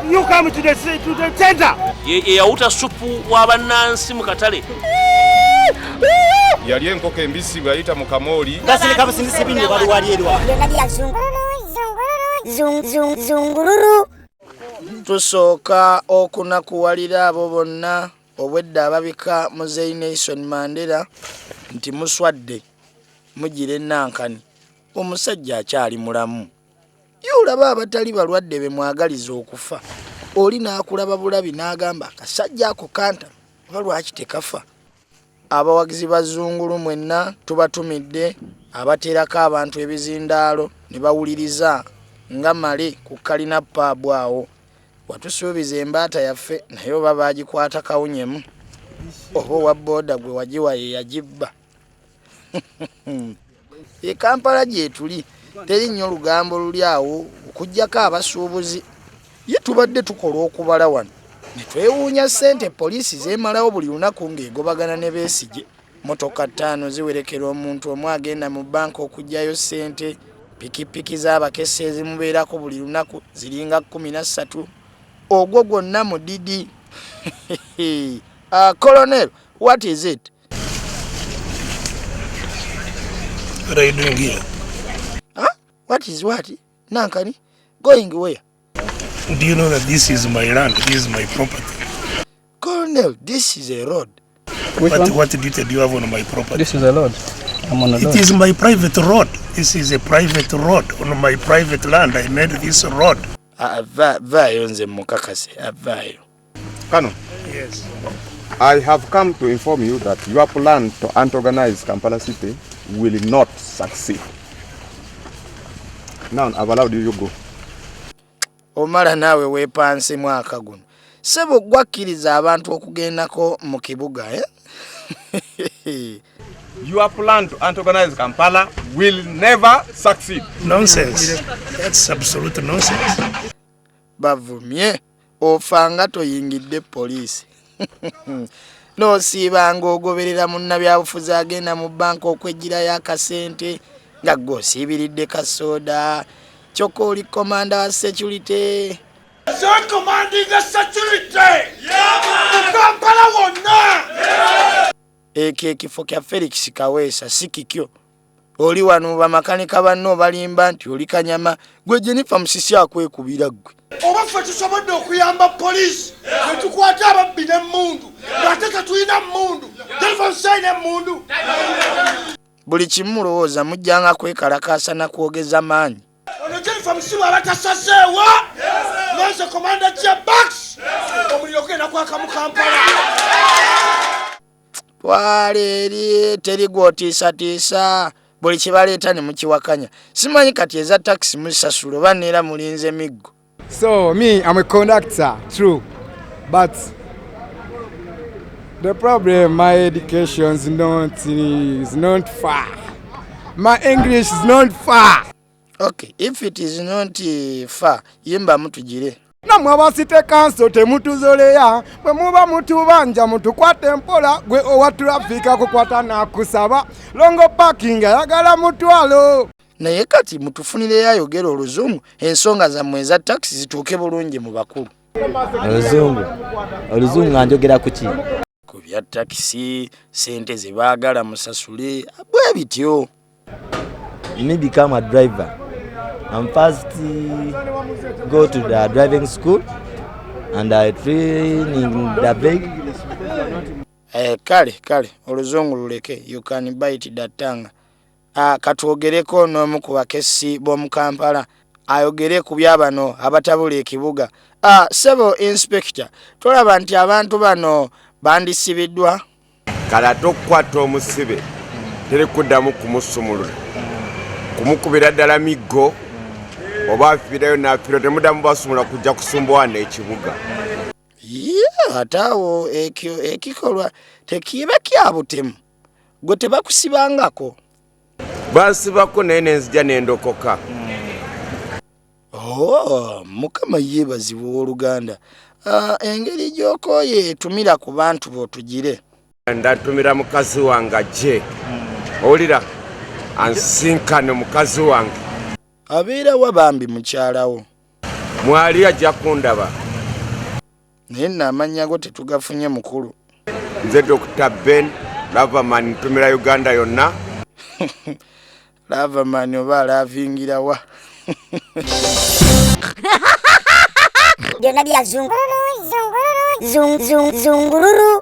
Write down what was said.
You come to the center. Ye yawuta supu wa bannansi mu katale. Yali enkoko embisi bwe yayita mu kamooli. Gasirika busindisi bingi bali wali erwa. Byonna bya zungululu, zungululu, zung, zung, zungululu. Tusooka okunakuwalira abo bonna obwedda ababika Muzeyi Nelson Mandela nti muswadde, mugira ennankani. Omusajja akyali mulamu. Ye olaba abatali balwadde be mwagaliza okufa, oli n'akulaba bulabi n'agamba, "Akasajja ako kanta, oba lwaki tekafa?" Abawagizi ba Zungulu mwenna tubatumidde, abateerako abantu ebizindaalo ne bawuliriza nga male ku kalina paabu awo. Watusuubiza embaata yaffe, naye oba baagikwata kawunyemu, oba owa booda gwe wagiwa ye yagibba. E Kampala gyetuli teri nnyo lugambo luli awo okugyako abasuubuzi. Ye tubadde tukola okubala wano ne twewuunya ssente poliisi zeemalawo buli lunaku ng'egobagana ne Besigye. Motoka 5 ziwerekera omuntu omu agenda mu bbanka okuggyayo ssente. Pikipiki z'abakessi ezimubeerako buli lunaku ziringa 13. Ogwo gwonna mudidi. Colonel, what is it? What are you doing here? Huh? What is what? Nankani, going where? Do you know that this is my land? This is my property. Colonel, this is a road. Which What, one? what duty do you have on my property? This is a road. I'm on a It road. is my private road. This is a private road on my private land. I made this road. Ah, vaayo nze mukakase avaayo. Kano. Yes. I have come to inform you that your plan to antagonize Kampala City will not succeed. Now I've allowed you to go. Omala naawe weepanse mwaka guno, ssebo, gwakkiriza abantu okugendako mu kibuga, eh? Your plan to antagonize Kampala will never succeed. Nonsense. That's absolute nonsense. Bavumye ofanga toyingidde poliisi n'osiibanga ogoberera munnabyabufuzi agenda mu bbanka okwegirayo akasente nga gwe osiibiridde kasooda, kyokka oli commander wa security. Commanding security mu Kampala wonna. Ekyo ekifo kya Felix Kaweesa, si kikyo. Oli wano bamakanika banno obalimba nti oli kanyama. Gwe Jennifer Musisi akwekubira ggwe. Oba ffe tusobodde okuyamba poliisi ne tukwata ababbi n'emmundu ng'ate tetulina mmundu, Jennifer Musisi alina emmundu. Buli kimu mulowooza mujjanga kwekalakaasa nakwogeza maanyi. Ono Jennifer Musisi bw'aba tasazeewo, nze commander Jabax, omuliro gugenda kwaka mu Kampala. Twala eri, teri gwotiisatiisa. Buli kibaleeta ne mukiwakanya. Simanyi kati eza takisi muzisasula oba neera mulinze miggo. So me, I'm a conductor, true, but the problem, my education's not is not far. My English is not far. Okay, if it is not far, yimbamu tugire. Nammwe aba city council temutuzoleya, bwe muba mutubanja mutukwate mpola. Gwe owa traffic akukwata nakusaba long parking, ayagala mutwalo. Naye kati mutufunireyo ayogera oluzungu, ensonga zammwe eza takisi zituuke bulungi mu bakulu. Oluzungu, oluzungu nga njogera ku ki? Ku bya takisi, sente ze baagala musasule, bwe bityo. Me become a driver, I'm first go to the driving school and I training the vehicle. Eh, kale kale, oluzungu luleke, you can bite the tongue. Ah, katwogereko n'omu ku bakessi b'omu Kampala ayogere ku byabano abatabula ekibuga. Ah, sebo inspector, tolaba nti abantu bano bandisibiddwa? Kale ate okukwata omusibe teri kuddamu kumusumulula, kumukubira ddala miggo, oba afiirayo n'afiirayo. Temuddamu basumula kujja kusumbuwana ekibuga. Ye ate awo ekyo ekikolwa tekiba kya butemu? Gwe tebakusibangako? Bansibako, naye nenzija nendokoka. Oh, Mukama yeebazibwa. Owooluganda, ah, engeri gy'okooye, etumira ku bantu b'otugire. Ndatumira mukazi wange ajje, owulira, ansinkane mukazi wange. Abeera wa bambi mukyalawo? Mwali ajja kundaba. Naye nno amannya go tetugafunye mukulu. Nze Dr. Ben Loverman, ntumira Uganda yonna. Loverman oba alaavingira wa? Byonna bya zungululu zungululu zung zung zungululu.